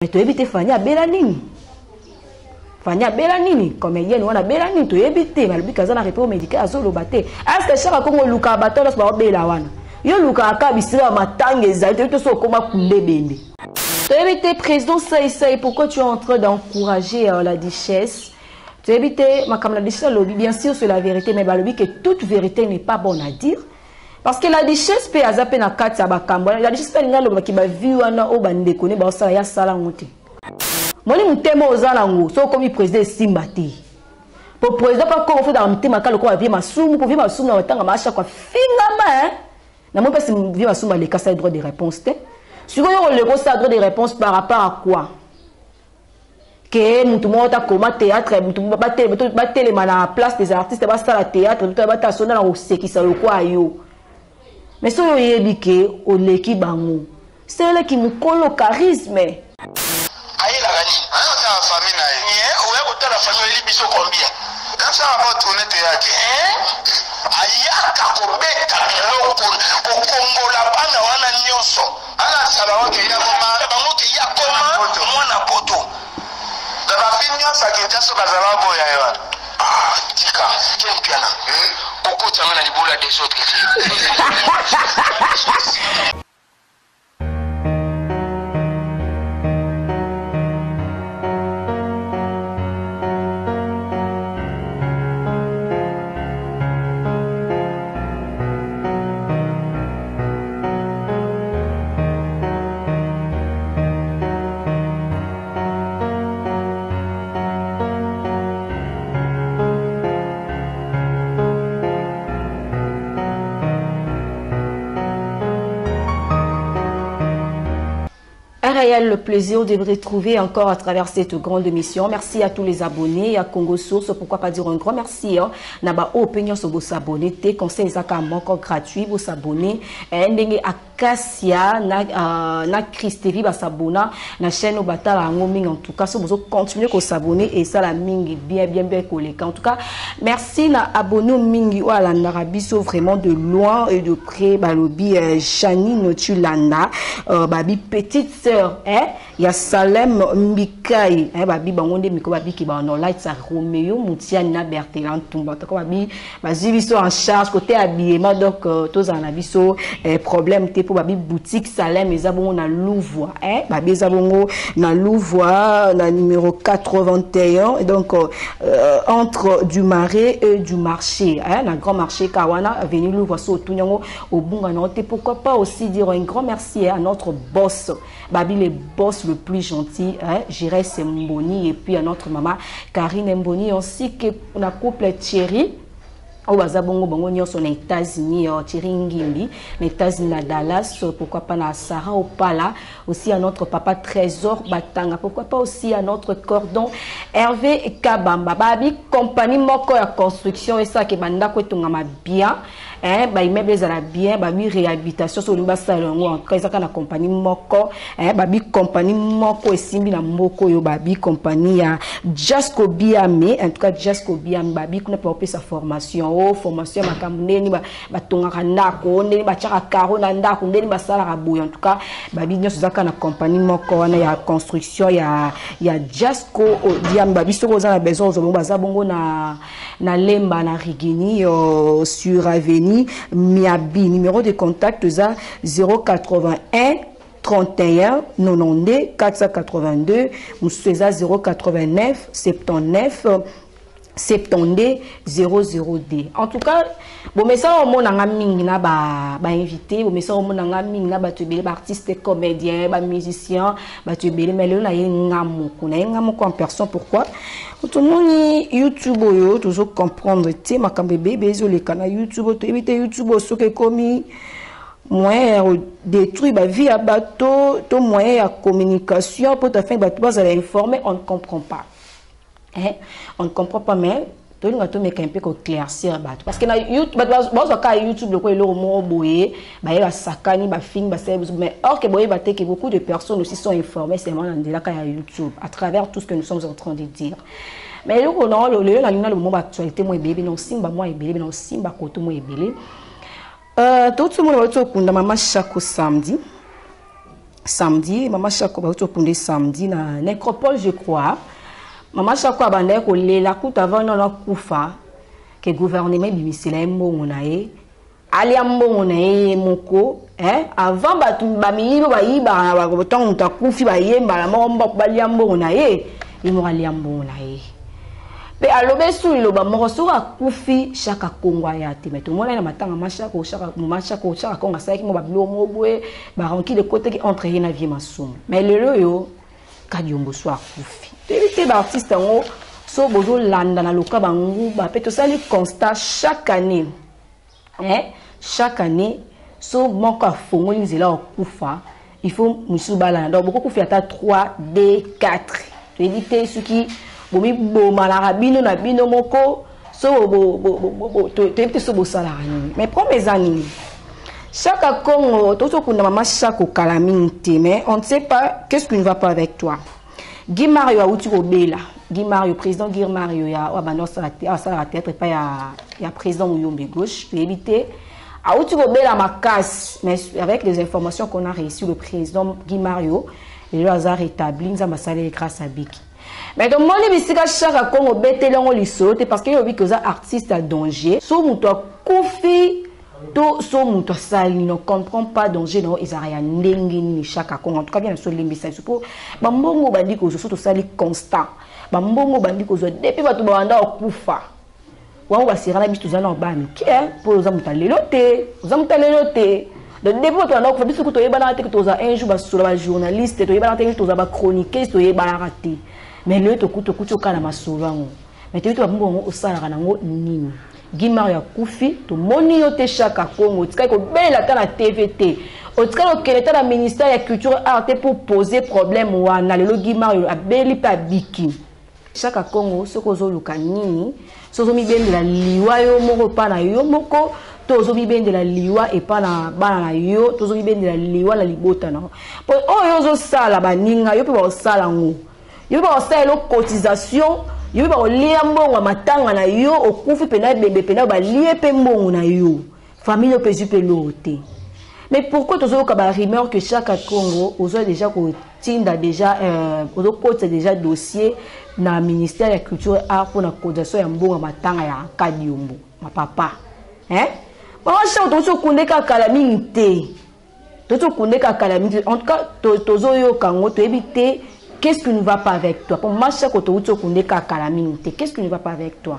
Mais toyebi te Fanny abela nini? Fanny abela nini? Comédienne wana abela nini? Toyebi te, balobi kaza na repos médical azoloba te. Est-ce que Shaka Kongo luka bato nyonso baobela wana? Yo lukaka kaka bisika ya matanga ezali, toyebi te soki okoma kunde ebembe. Toyebi te président Sai Sai, pourquoi tu es en train d'encourager la duchesse? Toyebi te makambo la duchesse alobi, bien sûr c'est la vérité, mais balobi que toute vérité n'est pas bonne à dire. Parce que la duchesse pe aza pe na kati ya bakambo wana. La duchesse pe alingi aloba ki ba vie wana oyo ba ndeko ne baosala ya sala yango te. Moni motema oza nango soki okomi président esimba te. Po président pa Congo faut dans motema ka lokola vie masumu, po vie masumu na matanga ma chaque fois fingama hein. Na moi pasi vie masumu aleka sa droit de réponse te. Sikoyo oleko sa droit de réponse par rapport à quoi? Ke mutu moko ta koma théâtre, mutu batelema na place des artistes basala théâtre, mutu bata sonda na kosekisa lokwa yo. Mais soki oyebi ke oleki bango, seleki mukolo charisme. Ayelaka nini? Aya kotala famille na ye. Ye oya kotala famille oyeli biso combien? Nasala ba tourner théâtre. Hein? Ayaka kobeta biloko, kokongola bana wana nyonso. Alakisa bango ke ye akoma bango ke ye akoma mwana poto. Na ba fille nyonso ya Kinshasa bazala boya ye wana. Ah, tika Ken Mpiana. Kokotisa nga na libolo ya des autres te. Réel le plaisir de vous retrouver encore à travers cette grande émission. Merci à tous les abonnés à Congo Source. Pourquoi pas dire un grand merci, hein? Naba opinion sur vous s'abonner. Te conseil ezaka moko gratuit vous s'abonner. Ndenge Acacia na Christevi ba s'abonna na chaîne batala yango mingi. En tout cas, so bozo continuer ko s'abonner et ça la mingi bien bien bien koleka. En tout cas, merci na abonné mingi o alandaka biso vraiment de loin et de près balobi Janine Tulanda, babi petite sœur, hein, ya Salem Mbikai, hein, babi bango nde miko babi ki ba no lights à Romeo Mutiani na Bertelan Tumba. En tout cas, babi bazwi biso en charge côté habillement, donc tozala na biso problème te po babi boutique Salem eza bongo na Louvois, hein, babi eza bongo na Louvois na numéro 81, et donc entre du marais et du marché, hein, na grand marché Kawana avenue Louvois so otunyango obunga na te. Pourquoi pas aussi dire un grand merci, hein, à notre boss Babi, le boss le plus gentil, hein, Jires Mboni, et puis à notre maman Karine Mboni, ainsi que na couple Thierry oyo baza bongo bango nyonso na États-Unis, Thierry Ngimbi na États-Unis na Dallas, pourquoi pas na Sarah Opala, aussi à notre papa Trésor Batanga, pourquoi pas aussi à notre cordon Hervé Kabamba. Babi compagnie moko ya construction esa ke bandako etongama bien, hein, ba immeuble ezala bien, babi réhabilitation so olingi basala yango en tout cas ezaka na compagnie moko, hein, babi compagnie moko esimbi na moko oyo babi compagnie ya Jasco Biame. En tout cas Jasco Biame babi kuna pe bapesa formation, oh, formation ya makambo ndeni batongaka ndako, ndeni batiaka carreau na ndako, ndeni basalaka boye. En tout cas babi nyonso ezaka na compagnie moko wana ya construction ya Jasco Biame. Babi soki oza na besoin ozwa bango, baza bongo na Lemba na Rigini sur avenue Miabi. Numéro de contact za 081 31 92 482, mosusu eza 089 79 72 zéro zéro deux. En tout cas, bon, mais ça, au moins, on a mingi na ba, ba invité, bon, mais ça, au moins, on a mingi na ba tubele, ba artiste, comédien, ba musicien, ba tubele, mais là, on a eu nga moko, on a eu nga moko en personne, pourquoi? Tout le monde, YouTube, oyo, toujours comprendre, tu sais, makambe bébé, zo, les canaux YouTube, tu éviter YouTube, ce que commis, moyen ya détruire ba vie ya bateau, to moyen ya communication, pour te faire bateau, vous allez informer, on ne comprend pas. Hein? On ne comprend pas, mais tout le monde a un peu éclaircir bato. Parce que na YouTube, bato ba, ba, ba, YouTube, le quoi, le mot boye, ba, ba, sakani, ba, fing, ba, c'est, mais or que boye, ba, te, que beaucoup de personnes aussi sont informées seulement dans le cas YouTube, à travers tout ce que nous sommes en train de dire. Mais le, non, le, le, le, le, le, le, actualité, moi, bébé, non, simba, moi, bébé, non, simba, koto, moi, bébé. Tout le monde va kunda mama chaque samedi. Samedi, mama Shako bauti okunde samedi na nécropole, je crois. Mama Shako abandaki kolela kutu avant nano akufa ke gouvernement ebimisela ye mbongo na ye, alia mbongo na ye ye moko, eh? Avant bato bamiyibi bayibaka na ntango moto akufi, bayembala moko mboko, balia mbongo na ye, ye moko alia mbongo na ye. Mpe alobi esu liloba moko: soki akufi, Shaka Kongo aya te. Mais tomonaki na matanga mashako mashako, Shaka Kongo asalaki mo babiloko moko boye, barancune ekotaki entre ye na vie Masumu. Mais lelo oyo Kadiombo so akufi, toyebi te baartiste yango so bozolanda na loka banguba. Mpe tosali constat chaque année, eh? Chaque année so moko afongoli nzela akufa, il faut mosusu balanda. Donc bokokufi ata 3, 2, 4, toyebi te soki bomibomanaka bino na bino moko. So toyebi te so bosalaka nini. Mais problème eza nini? Shaka Congo, tozokunda mama Shako kala mingi te, mais on ne sait pas qu'est-ce qui ne va pas avec toi. Guy Mario auti kobela. Guy Mario, président Guy Mario ya oyo abanda asalaka théâtre epai ya président Muyombe Gauche, toyebi te, auti kobela makasi. Mais avec les informations qu'on a reçues, le président Guy Mario lelo aza rétabli, Nzambe asaleli grâce à biki. Mais tomoni bisika Shaka Kongo obeteli yango lisolo te, parce que yobi oza artiste ya danger. So moto akufi to so moto asali, ne comprend pas danger na yo ezalaka ya ndenge nini. Shaka Kongo, en tout cas bien, so olimbisa biso mpo bambongo bandi kozwa, so tosali constat, bambongo bandi kozwa depuis bato babanda kokufa wango, basera na biso, toza na bana mike, mpo oza moto alelo te, oza moto alelo te. Donc depuis bato banda kokufa, biso toyebanaka te toza un jour basola bajournaliste, toyebanaka te toza bachroniqueuse, toyebanaka te. Mais lelo tokuti okala masolo yango, mais toyebi te babongo yango osalaka nango nini. Guy Mario akufi, tomoni yo te. Shaka Congo, otikali kobelela ata na TV te, otikali kokende ata na ministère ya culture art te pour poser problème wana. Lelo Guy Mario abeli mpe abiki. Shaka Congo, soki ozoluka nini, soki ozomibendela liwa yo moko epa na yo moko, to ozomibendela liwa epa na bana na yo, to ozomibendela liwa na libota na yo, po oyo ozosala baninga yo mpe bakosala yango, yo mpe bakosalela cotisation, yo mpe bakolia mbongo ya matanga na yo. Okufi mpena ebembe mpena balie mpe mbongo na yo, famille mpe ezwi mpe loo te. Mais pourquoi tozoyoka barumeur que Shaka Congo ozwa déjà kotinda déjà, ozokotisa déjà dossier na ministère ya culture et art mpona cotisation ya mbongo ya matanga ya Kadiombo mapapa, hein? Mama Shaka, tokoki okunde kaka kala mingi te, tokoki okunde kaka kala mingi te. En tout cas tozoyoka yango, toyebi te qu'est-ce qui ne va pas avec toi. Po mama Shako, tokuti okunde kaka kala mingi te, qu'est-ce qui ne va pas avec toi?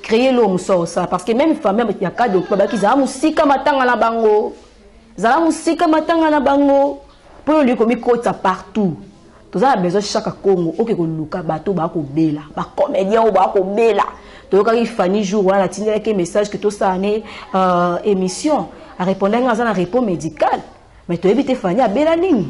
Créer lo mosu osala, parce que même famille ya Kadiombo babaki zala mosika matanga na bango, zala mosika matanga na bango, mpo oyo olingi komikotisa partout. Toza na besoin, Shaka Congo, oke koluka bato bakobela, bacomédien oyo bakobela. Toyokaki Fani jour wana atindelaki message ke tosala ne émission, arépondaki nga aza na repos médical. Mais toyebi te Fani abela nini,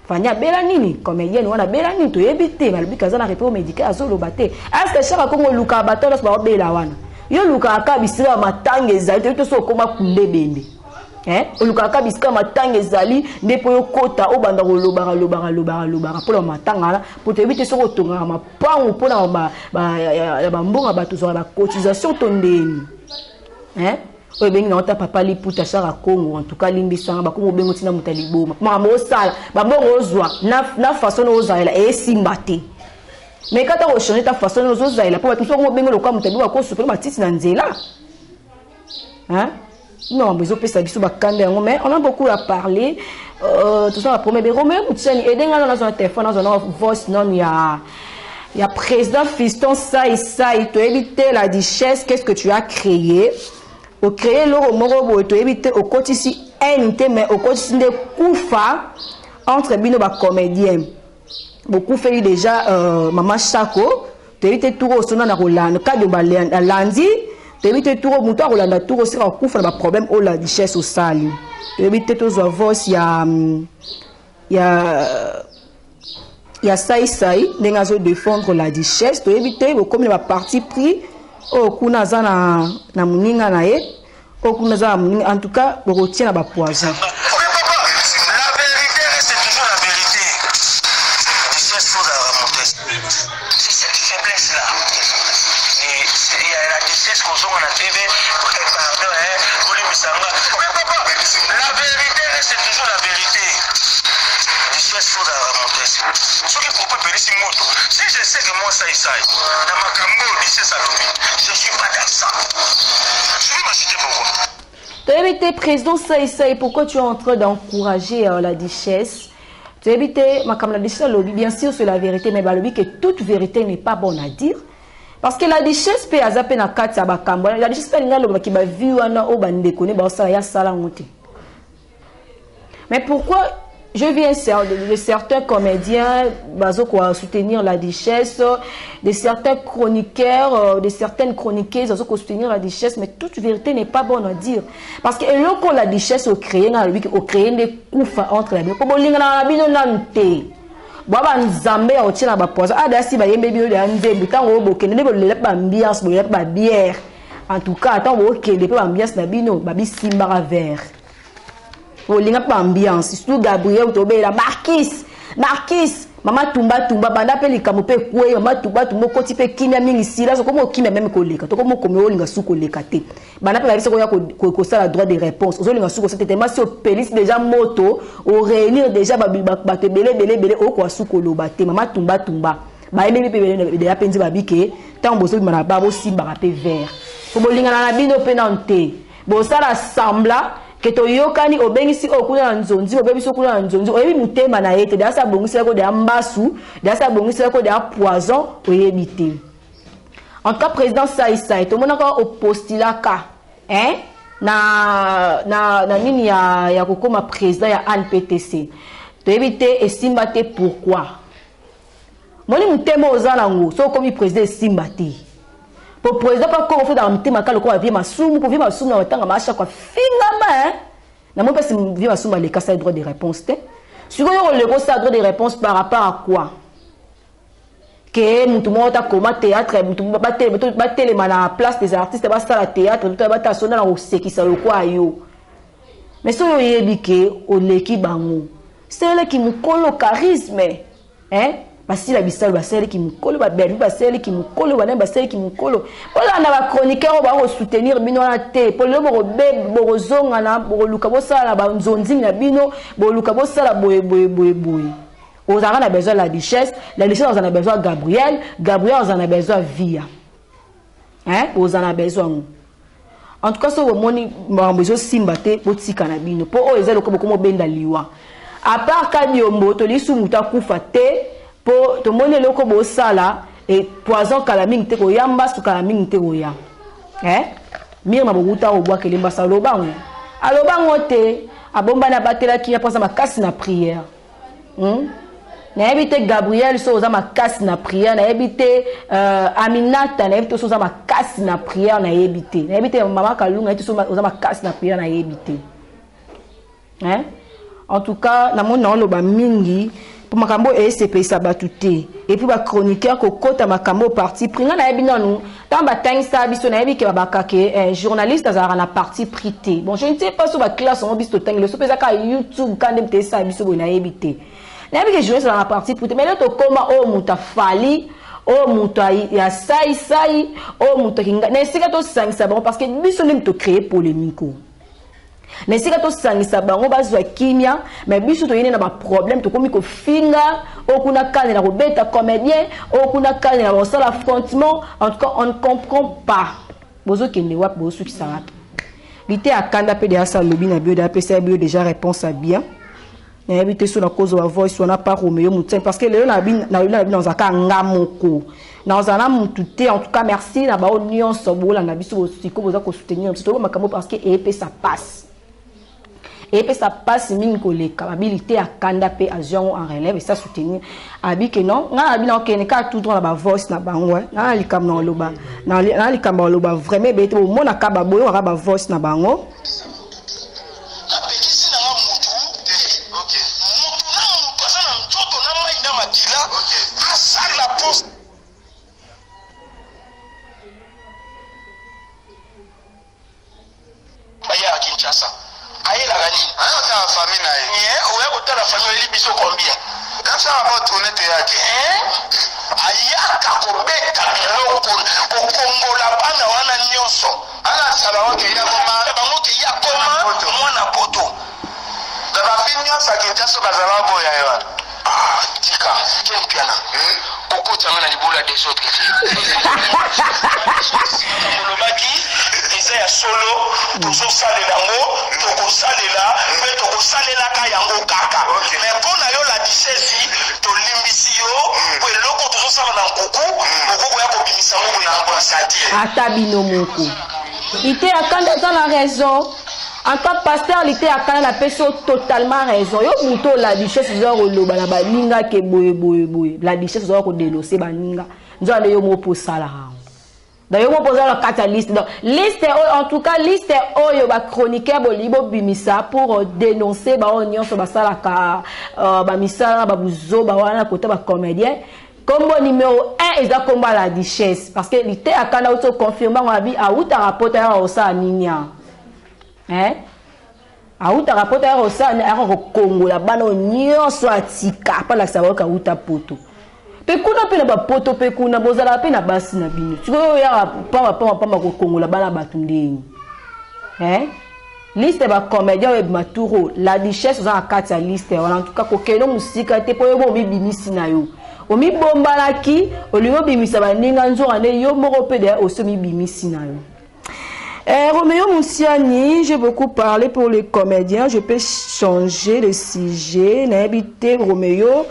Fani abela nini, comédienne wana abela nini, toyebi te. Balobi kaza na repos médical, azoloba te. Est ce que Shaka Kongo olukaka bato nyonso baobela wana? Yo olukaka kaka bisika ya matanga ezali, toyebi te so okóma kunde ebembe, olukaka kaka bisika matanga ezali nde mpo yokota, obanda kolobaka lobaka lobaka lobaka mpona matanga wana, mpo toyebi te soki otongaka mapangu mpona ya bambongo bato, ozwaka bacotisation to ndeni. Oyo ebengi nango ta papa liputa. Shaka Congo, en tout cas limbisanga, bakongo obengi otina moto ya liboma. Makambo osala, bambongo ozwa na façon ozalela esimba te. Mais kata kochange ta façon ozozalela, mpo bato mosusu obengi lokwa moto ya liboma, akosupela matiti na nzela. Non, ezopesa biso bakanda yango. Mais on a beaucoup à parler, toza bapromets be Romeo Mutiani edenga nano nazwa na telefone, nazwa na voice nano ya président Fiston Sai Sai. Toyebi te la duchesse, qu'est-ce que tu as créé? Ocréé eloko moko boye, toyebi te. Okotisi haine te, mais okotisi nde kufa entre bino bacomédien. Bokufeli déjà mama Shako, toyebi te turo osona na kolanda kadi alandi, toyebi te turo moto akolanda turo osika kokufa na baproblème oyo la duchesse osali, toyebi te. Tozwa voice ya Saisai ndenge azodéfendre la duchesse, toyebi te. Bokomi na baparti pris, oyo kuna aza na moninga na ye, oyo kuna aza na moninga. En tout cas bokotia na bapoison. La vérité reste toujours la vérité. Duchesse, faut la remonter. C'est cette faiblesse-là. Et il y a la duchesse qu'on a na TV. Pardon, hein. Mais papa, la vérité c'est toujours la vérité. Richesse ozalaka moto esi soki propos epelisi moto. Si je sais que moi saisai na makambo oyo richesse alobi, je suis pas dans ça, je vais m'acheter. Pourquoi? Toyebi te, président Saisai, pourquoi tu es en train d'encourager la duchesse? Toyebi te makambo la duchesse alobi. Bien sûr, c'est la vérité, mais balobi que toute vérité n'est pas bonne à dire, parce que la duchesse mpe aza mpe na kati ya bakambo. La duchesse mpe alingi alobaki bavi wana oyo bandeko ne baosala, ya sala yango te. Mais pourquoi je viens de certains comédiens bazoko soutenir la duchesse, de certains chroniqueurs, de certaines chroniqueuses bazoko soutenir la duchesse? Mais toute vérité n'est pas bonne à dire, parce que eloko la duchesse ocréé nga alobi ocréé nde kufa entre la bino, po bolingana na bino nanu te. Bwa banzambe ya kotia na bapoison adasi bayembe bino ya nzembo. Ntango oyo bokende nde bolela mpe baambiance, bolela mpe babière. En tout cas, ntango bokende mpe baambiance na bino, babisimbaka verre, olinga mpe baambiance. Surtout Gabriel, tobela Markis, Markis, mama tumba tumba banda mpe likambo mpe ekwei. Mama tumba tumba, okoti mpe kimia mingi sila sokomi okimia meme koleka, tokomi okomi olinga su koleka te. Banda mpe babisa koya kosala droit de réponse, ozolinga su kosala te. Tema si opelisi déjà moto, oréunir déjà bato ebele ebele ebele, okoka su koloba te. Mama tumba tumba, bayembi mpe deya mpe nzi babike. Ntango bozobima na ba, bosimbaka mpe verre, po bolingana na bino mpe nanu te. Bosala sembla ke toyokani, obengisi oyo kuna na nzonzi, obebisi oyo kuna na nzonzi, oyebi motema na ye te. Deya sa abongiselaki deya mbasu, deya sa abongiselaki deya poison, oyebi te. En tout cas, président Saisai, tomonaka opostulaka, hein? Na nini ya kokóma président ya ANPTC, toyebi te, esimba te. Pourquoi? Moni motema oza nango, so okomi président, esimba te. Po président mpa kongo fotaka motema ka lokola vie masumu, po vie masumu na matanga maashako afingama. Namoni mpasi vie masumu aleka sala droit de réponse te. Sikoyo oleka osala droit de réponse par rapport à quoi? Ke mutu moko takoma théâtre, mutu batelema na place des artistes, basala théâtre, batala sonda na kosekisa lokwa yo. Mais soki oyebi ke oleki bango, salelaki mokolo charisme, hein? Basila bisalo basalelaki mokolo, babelvi basalelaki mokolo, banani basalelaki mokolo. Bolanda bachroniqueur oyo bakosoutenir bino wana te, po lelo bokozongana, bokoluka bosala na banzonzing na bino, boluka bosala boye boye boye boye. Ozalaka na besoin la duchesse, la duchesse ozala na besoin Gabriel, Gabriel ozala na besoin Via, hein? Ozala na besoin yango. En tout cas, soki bomoni makambo ezosimba te, botika na bino, mpo oyo eza lokola bokoma obenda liwa. À part Kadiombo, tolisu moto akufa te, mpo tomoni eloko bosala e poison kala mingi te koya, mbasu kala mingi te koya, eh? Mirma bokuta obwakeli mbasa, alobango, alobango te, abombani, abatelaki ya mposa makasi na prière, Nayebi te Gabriel so oza makasi na prière, nayebi te Aminata, nayebi te so oza makasi na prière, nayebi te, nayebi te mama Kalunga, nayebi te so oza makasi na prière, nayebi te, hein? En tout cas, namoni naoloba mingi mpo makambo oyo esepelisa bato te. Et puis bachroniqueur kokota makambo oyo parti pris, ngai nayebi nanu ntango batangisa biso, nayebi ke babaka ke journaliste azalaka na parti pris te. Bon, je ne sais pas so baclasse yango biso totangeli so mpe eza kaka YouTube ka nde moto esala biso boye, nayebi te. Nayebi ke journaliste azalaka na parti pris te, mais lelo tokóma oyo moto afali, oyo moto ya saisai, oyo moto akinga na esika tosangisa bango, parce que biso nde moto tocréer polémique oyo. Na esika tosangisa bango bazwa kimia, mais biso toyini na baproblème, tokomi kofinga oyo kuna kane na kobeta comédien oyo kuna kane na kosala affrontement. En tout cas, on ne comprend pas bozokende wapi, bozosukisa wapi. Lite akanda mpe deya sa alobi na bio, deya apesa bio déjà réponse ya bien. Nayebi te so nakozwa voice wana par Romeo Mutiani, parce que lelo na bino nazalaka nga moko, nazala na mutu te. En tout cas, merci na bao nyonso bolanda biso siko, boza kosoutenir biso. Toyoba makambo parce que eyepesa passe, eyepesa mpasi mingi koleka. Babili te akanda mpe azwi yango en relève, esa soutenir abi ke non. Ngai na bino okende kaka tout droit na bavoice na bango. Ngai na likambo na oloba, na likambo oloba vraiment ebele te. Bomonaka baboyokaka bavoice na bango. Napekisi nanga mutu te. Mutu na mutu aza na nzoto na mai na makila, asala poste. Bayaka Kinshasa, ayelaka nini? Ayotala famille na ye. Oya kotala famille, oyeli biso combien? Asala ba tourne théâtre. Ayaka kobeta biloko, kokongola bana wana nyonso. Alakisa bango ke ya koma bango ke ya koma mwana poto. Bafille nyonso ya Kinshasa bazala boya ye wana. Ah, tika Ken Mpiana, kokotanga na libula ya desordre te. Olobaki eza ya solo, tozosalela yango, tokosalela mpe tokosalelaka yango kaka. Mais mpo na yo la duchesse, tolimbisi yo mpo eloko tozosala na nkuku, okokoya kobimisa yango boye na mpwasa te. Ata bino moko Liteya Kanda aza na raison. En tant pasteur Liteya Kanda napesi yo totalement raison. Yo moto oyo la duchesse oza koloba na baninga ke boye boye boye. La duchesse oza kodenoncer baninga. Nzoka nde yo moko mpo osalaka yango. Donc yo moko oza na kati ya liste. Donc liste oyo, en tout cas liste oyo ba chroniqueur bolingi bobimisa pour dénoncer ba oyo nyonso basalaka ba misala ba buzoba wana kota ba comédien. Kombo numéro 1 eza kombo ya la duchesse parce que Liteya Kanda auti oconfirme yango abi awutaka poto ayaka kosala nini awa, hein? Awutaka poto ayaka kosala, ayaka kokongola bana oyo nyonso atika mpo alakisa bango awuta poto. Mpe kuna mpe na bapoto mpe kuna bozalaka mpe na basi na bino, sikoyo oyaka pamba pamba pamba kokongola bana bato ndenge, hein? Liste ya bacomédien oyo ebima turo, la duchesse oza na kati ya liste wana. En tout cas kokende mosika te mpo yo bo omibimisi na yo, omibombanaki, olingi obimisa baninga, nzoka nde yo moko mpe deya osi omibimisi na yo. Roméo Moussiani, j'ai beaucoup parlé pour les comédiens, je peux changer le sujet. Nayebi te Roméo.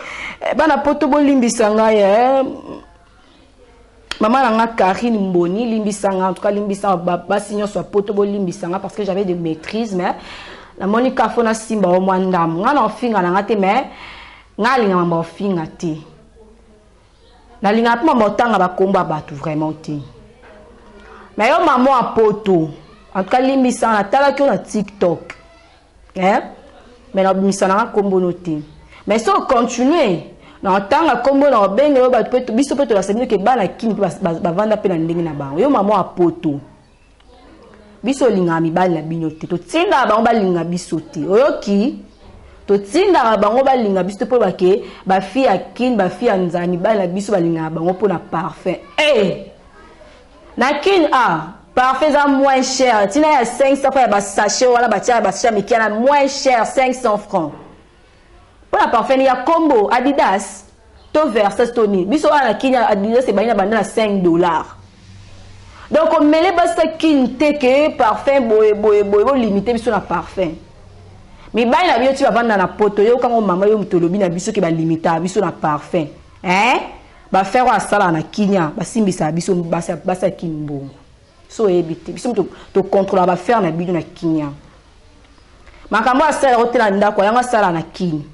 Bana poto bolimbisa ngai, mama na nga Karine Mboni, limbisa nga, en tout cas limbisa basi nyonso ya poto, bolimbisa nga parce que j'avais des maîtrises, mais namoni ka fo nasimba o mwa ndambo. Nga na ofinga na nga te, mais nga alingaka mama ofinga te, nalingaka mpe mama otanga bakombo ya bato vraiment te. Mais yo mama ya poto, en tout cas limbisa nga, natalaki yo na TikTok, hein? Mais nabimisa nanga kombo no te, mais so continue na otanga kombo na obenge yo bato mpe biso mpe tolakisa bino ke bana kini mpe bavanda mpe na ndenge na bango. Yo mama ya poto, biso olingaka mibali na bino te, totindaka bango balinga biso te. Oyoki? Totindaka bango balinga biso te mpo bake bafille ya kini, bafille ya nzala, mibali na biso balingaka bango mpo na parfum. Hey! Na kini a parfum eza moins cher, ntina ya 500 francs ya basachet wana batia ya basachet ya mike wana, moins cher 500 francs mpo na parfum ya kombo Adidas to Versace to nini. Biso wana na kini Adidas ebandi na banda na 5 $. Donc omele basi kini te ke parfum boye boye boye, bolimite biso na parfum. Mibali na bino ti bavanda na poto, yokango mama, yo moto olobi na biso ke balimitaka biso na parfum, hein? Bafere oyo asalaka na kinia basimbisaka biso basi ya kini mbongo. So oyebi te, biso tokontrolaka bafere na bino na kinia. Makambo oyo asalaka otela ndako yango asalaka na kini,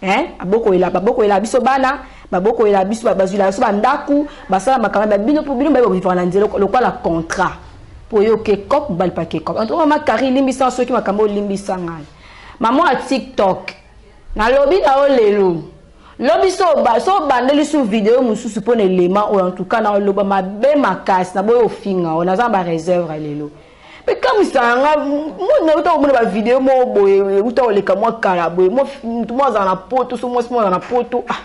hein? Abokoyela, babokoyela biso bana, babokoyela biso, bazwila biso bandako, basala makambo ya bino mpo bino baye bovivaka na nzela lokola contrat mpo yo ke cop mobali pa ke cop. En tout cas mama Kari, limbisa soki makambo olimbisa ngai. Mama ya TikTok, nalobi na yo lelo, lobi so obandeli su video mosusu mpo na elema oyo, en tout cas naoloba mabe makasi. Naboyi ofinga oyo, naza na bareserve lelo mpe kamwisa yanga mona uta komona bavideo moko boye uta koleka mwa kala boye, motu moko azala na poto, so mwasi moko azala na poto, ah,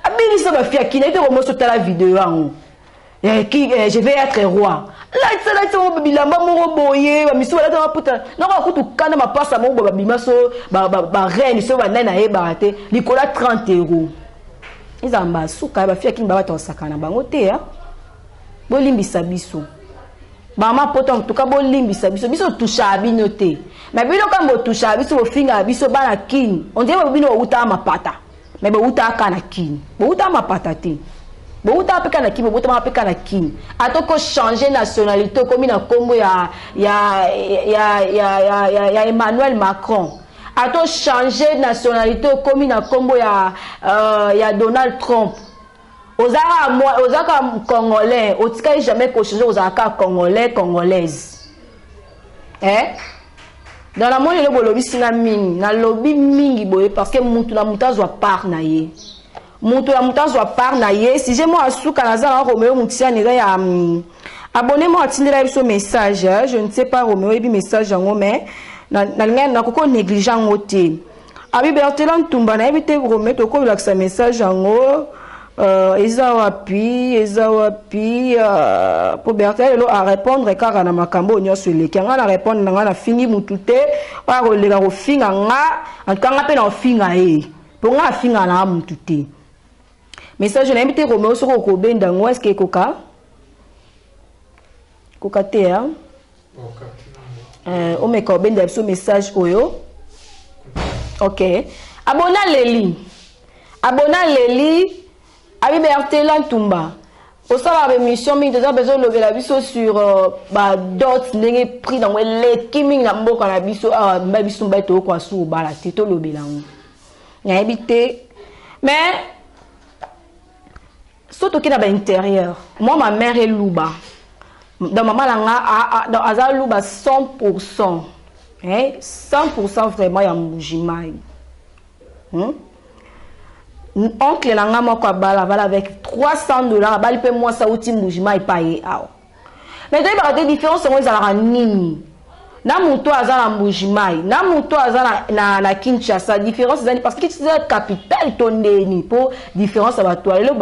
abinisa bafille akina ete komosi otala video yango, je vais être roi, latisa latisa moko bilamba moko boye, bamisu balata maputa noko kutu kanda mapasa moko boye, babima so bareine so banani nayebaka te likolo ya 30 €. Ezala basuka ya bafille akini, babata kosakana na bango te. Bolimbisa biso bama poto, en tout cas bolimbisa biso. Biso totushaka bino te, mais bino kaka botushaka biso, bofingaka biso bana kini. On dirait bino bowutaka mapata, mais bowutaka kaka na kini, bowutaka mapata te, bowutaka mpe kaka na kini, bobotamaka mpe kaka na kini. Ata kochange nationalité, okomi na nkombo ya Emmanuel Macron, ata ochange nationalité, okomi na nkombo ya Donald Trump, ozalaka congolais, otikali jamais kochange, ozalaka congolais, congolaise, eh? Donc namoni eloko bolobisi nga mingi, nalobi mingi boye parce que mutu na mutu azwa part na ye, mutu na mutu azwa part na ye. Sujet moko asuka naza na Romeo Mutiani, eza ya abonné moko atindela biso message. Je ne sais pas, Romeo oyebi message yango, mais nalingai nakoki onéglige yango te. Abi Bertela Ntumba, nayebi te Romeo, tokoki kolakisa message yango. Eza wapi, eza wapi? Po Bertin lelo arépondre kaka na makambo oyo nyonso eleki. Nga na répondre na nga, nafingi mutu te. Oyo akoleka kofinga nga, en tout cas nga mpe na kofinga ye, mpo nga afinga na mutu te. Message nayebi te, Romeo, soki okobenda yango, est-ce ekoka koka te? Omeka obenda biso message oyo. Ok, abona leli, abona leli abi Bertela Ntumba, osalaka baémission mingi, toza besoin olobela biso sur badot, ndenge prix nango eleki mingi na mboka na biso awa. Mba biso mibali toyokoka su kobala te. Tolobela yango, nayebi te. Mais so toke na baintérieur, moi, ma mère eluba, donc mama na nga, donc aza luba 100%, eh? 100% vraiment ya Mbujimai, Oncle na nga moko abala, abala avec 300 $, abali mpe mwasi auti Mbujimai epai ye awa. Mais toyebaka te différence yango ezalaka nini na moto aza na Mbujimai na moto aza na Kinshasa. Différence ezali parce que Kinshasa eza capitale to ndeni? Mpo différence ya bato lelo,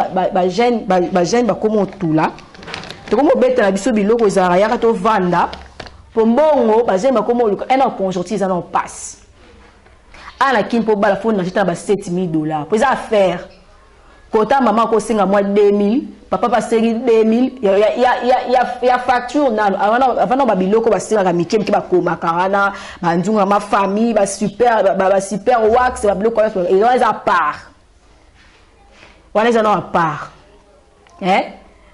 bajeune bakóma otula, tokóma obetela biso biloko ezalaka yaka tovanda mpo mbongo. Bajeune bakóma oluka ena conjoncture eza na opasi awa na Kini. Mpo bala, faut nager na ba 7000 $, mpo eza affaire kota. Mama akosenga mwa 2000, papa basengi 2000 ya facture nano avant babiloko basengaka mike mike, bakomaka wana banzunga ma famille, basuper wax, babiloko wana eza part wana, eza na part.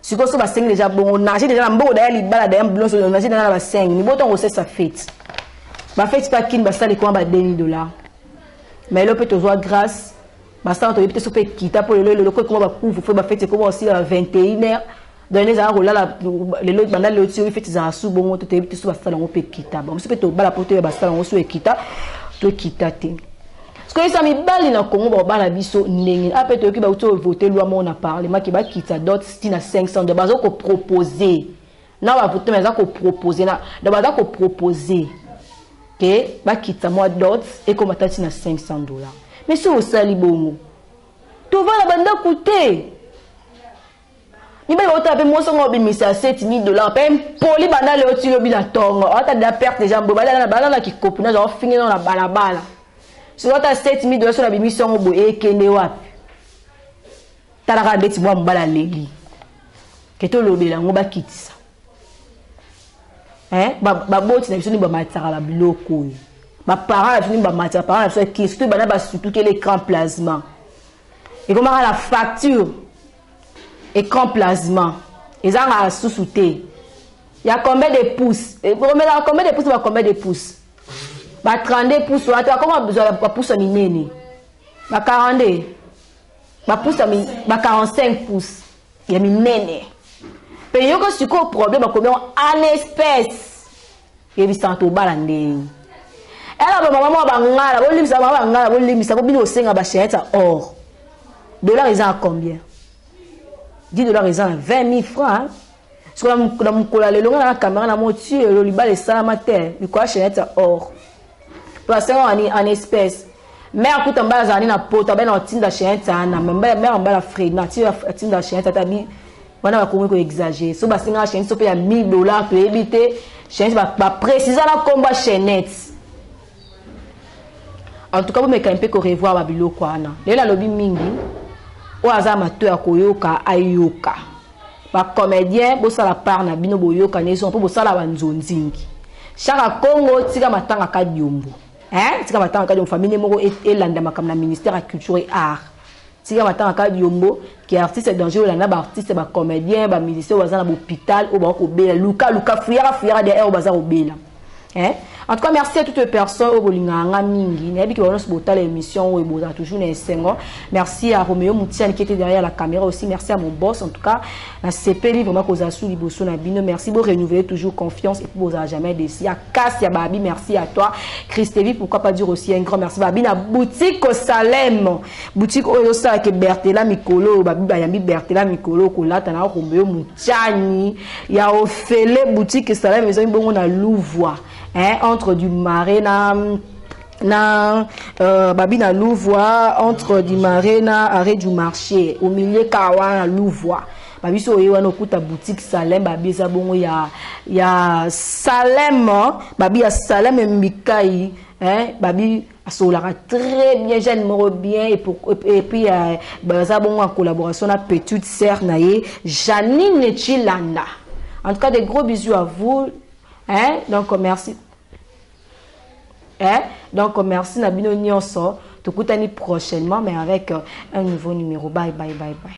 Sikoyo so basengi déjà bongo, nager déjà na mbongo daya libala, daya bilonso, nager déjà na basengi mibotongo osesa fête, bafête mpe akini basali koma ba 2000 $. Mais lelo mpe tozwa grâce, basala toyebi te so mpe ekita, mpo lelo eloko ekoma bacouvre-feu, bafête ekoma osila ba 21 heures. Donc ezala kolala lelo, banda lelo ti oyo fête ezala su bongo te. Toyebi te so basala yango mpe ekita. Bon, biso mpe tobala mpo toyeba basala yango so ekita to ekita te. Sikoyo esa mibali na Congo bakobala biso ndenge ape? Toyoki bauti ovote loi moko na parlement ke bakita dot ti na 500. Donc baza kopropose na bavote, mais baza kopropose na, donc baza kopropose ke bakita mwa dot ekoma ta ti na 500 $. Mais soki osali bongo, tovanda bandako te. Mibali baotala mpe mwasi ongo obimisa 7000 $ mpe mpoli banda leo ti lobi na ntongo, ata da perte déjà boye. Bala na kikopu naza ofingi nano na balabala. Soki ata 7000 $, so nabimisi yango boye, ekende wapi? Talaka ndeti mwa mobali aleli ke tolobela yango, bakitisa. Baboti na biso nini bamatisaka babiloko oyo? Baparent na biso nini bamatisaka? Parent na biso akisi, surtout bana basutukeli écran plasma, ekomaka na facture. Écran plasma ezangaka susu te ya combien de pouces? Omelaka combien de pouces? Ba combien de pouces? Ba 32 pouces wana te, bakoma zwa bapouce ya minene, ba 42, bapouce, ba 45 pouces ya minene. Mpe yoka sikoyo problème, bakomi yango en espèce. Yebisaka tobala ndenge ela bamama mwa bangala, bolimbisa mama bangala, bolimbisa po bino osenga bachaînette ya or. Dollar eza na combien? 10 $ eza na 20 000 francs. Sikoyo na mokolo ya lelo, nga na caméra na mo ti lelo libala esalama te likolo ya chaînette ya or, po asenga wani en espèce. Mare kuta mbala azala ni na poto, abai na kotinda chaînette wana. Mare mbala frena atinda chaînette ata bi wana, bakomi koexagere. So basengaka chaînette so mpe ya 1000 $, toyebi te chaînette, baprécisa na nkombo ya chaînette. En tout cas, bomeka mpe korevoir babiloko wana. Lelo alobi mingi, oyo aza mato ya koyoka ayoka. Bacomédien, bosala part na bino, boyoka nyonso mpo bosala banzonzingi. Chaka Congo, tika matanga kadiombo, hein? Tika matanga kadiombo, famille moko elanda makambo na ministère ya culture et art. Tika matanga kadiombo ke artiste danger. Olanda baartiste, bacomédien, bamusicien oyo baza na bahôpital, oyo bakobela, luka luka, fuyaka fuyaka derrière oyo baza kobela, hein? En tout cas, merci à toutes les personnes oyo bolingaka nga mingi. Nayebi ke bango nyonso botala émission oyo, bozala toujours na esengo. Merci à Roméo Moutiane qui était derrière la caméra aussi. Merci à mon boss. En tout cas, nasepeli vraiment kozala su liboso na bino. Merci, bo renouveler toujours confiance et puis bozala jamais déçus. Ya Kasi ya Babi, merci à toi. Christevi, pourquoi pas dire aussi un grand merci Babi na boutique Salem, boutique oyo osalaka Bertela mikolo babi bayambi Bertela mikolo kolata na Roméo Moutiani ya ofele. Boutique Salem ezali bongo na Louvoi, hein, entre du marais na Na babi na Louvois, entre Dimare na arrêt du marché, au milieu kawa na Louvois. Babi so oye wana okuta boutique Salem, babi eza bongo ya Salem, babi ya Salem Mbikai, hein, babi asololaka très bien, jeune moko bien, et puis baza bongo en collaboration na petite sœur na ye Janine Chilanda. En tout cas, des gros bisous à vous, hein. Donc merci. Hein? Donc merci na bino nyonso. Tokutani prochainement, mais avec un nouveau numéro. Bye bye bye bye.